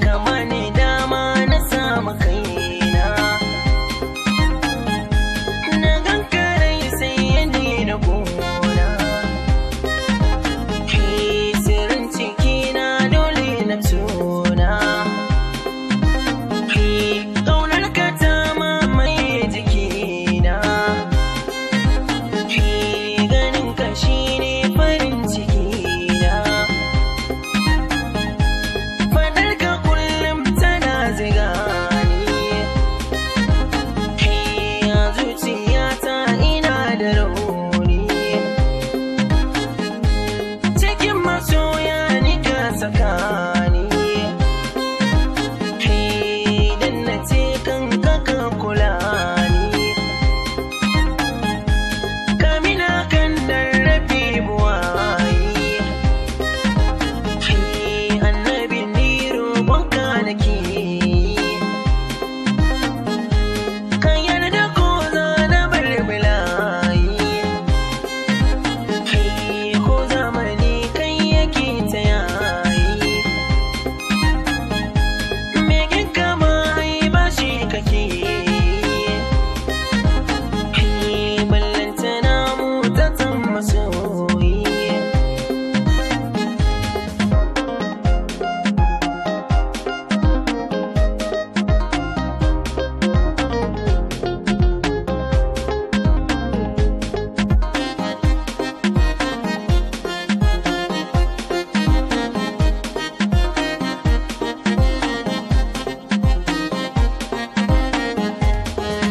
Kama ne dama na samu kaina. Na gankarai sai ya daina gona. Sirrin cikina dole na tona. Ƙaunar ka ta mamaye jikina. Ganin ka shine farin cikina. Fadar ka kullum tana ziga ni. A zuciyata ina da rauni. Cikin masoya ni ka saka ni. Dan na ce kanka ka kula ni. Kamina kan darrabe buwayi. Annabi ni roƙonka nake yi. Ka yarda ko za na bar bulayi. Ko zamani kai yake ta yayi. Megen kama ai bashi kake. Ballantana mu ta zama masoyi.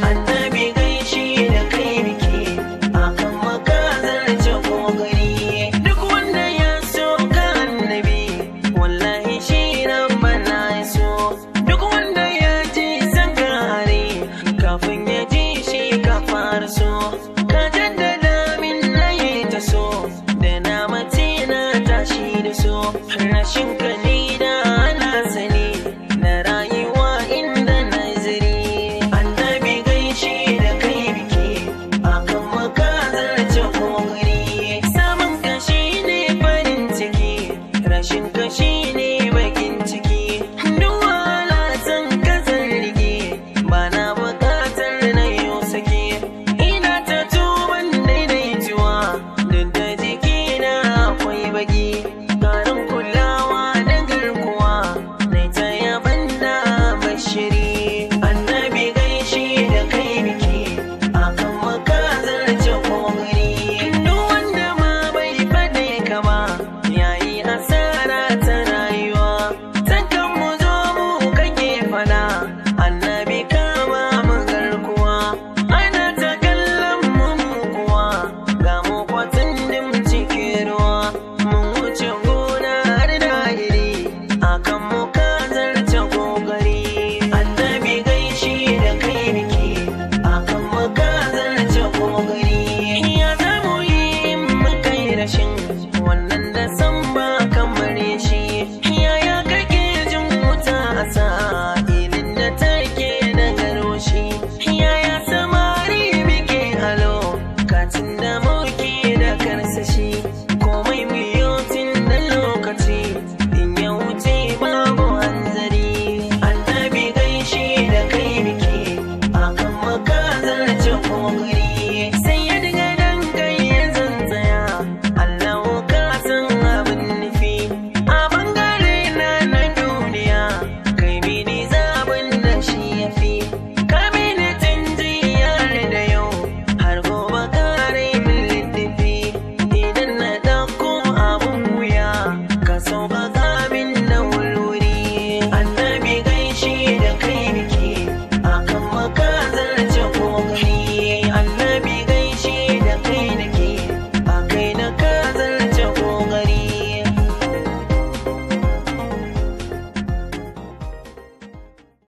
Annabi gaishe da kai muke, akan makazar ce kokari. Duk wanda ya so ka annabi, wallahi shi rabbana ya so. Duk wanda ya ji san kare, kafin ya ji shi ka fara so. Ka jaddada min na yi ta so, da na mace na tashi da so. Rashin ka ni da na sani, na rayuwa inda nazari. Annabi gaishe da kai muke, akan makazar ce kokari. Samun ka shine farin ciki, rashin ka shine bakin ciki. Duk wahala san ka zargi, ba na bukatar na yi saki. Ina ta tuban daidaituwa, duk da jikina akwai baki. Karin kulawa da garkuwa, na ta yaban da bashiri. Annabi gaishe da kai muke, akan makazar ce kokari. Duk wanda ma bai faɗe ka ba, yayi asara ta rayuwa. Takan mu zo mu kake fada, annabi kama mu garkuwa. Ana ta kallon mu mu kuwa, ga mu kwatin dim cikin ruwa. Mun wuce gona har da iri, akan mu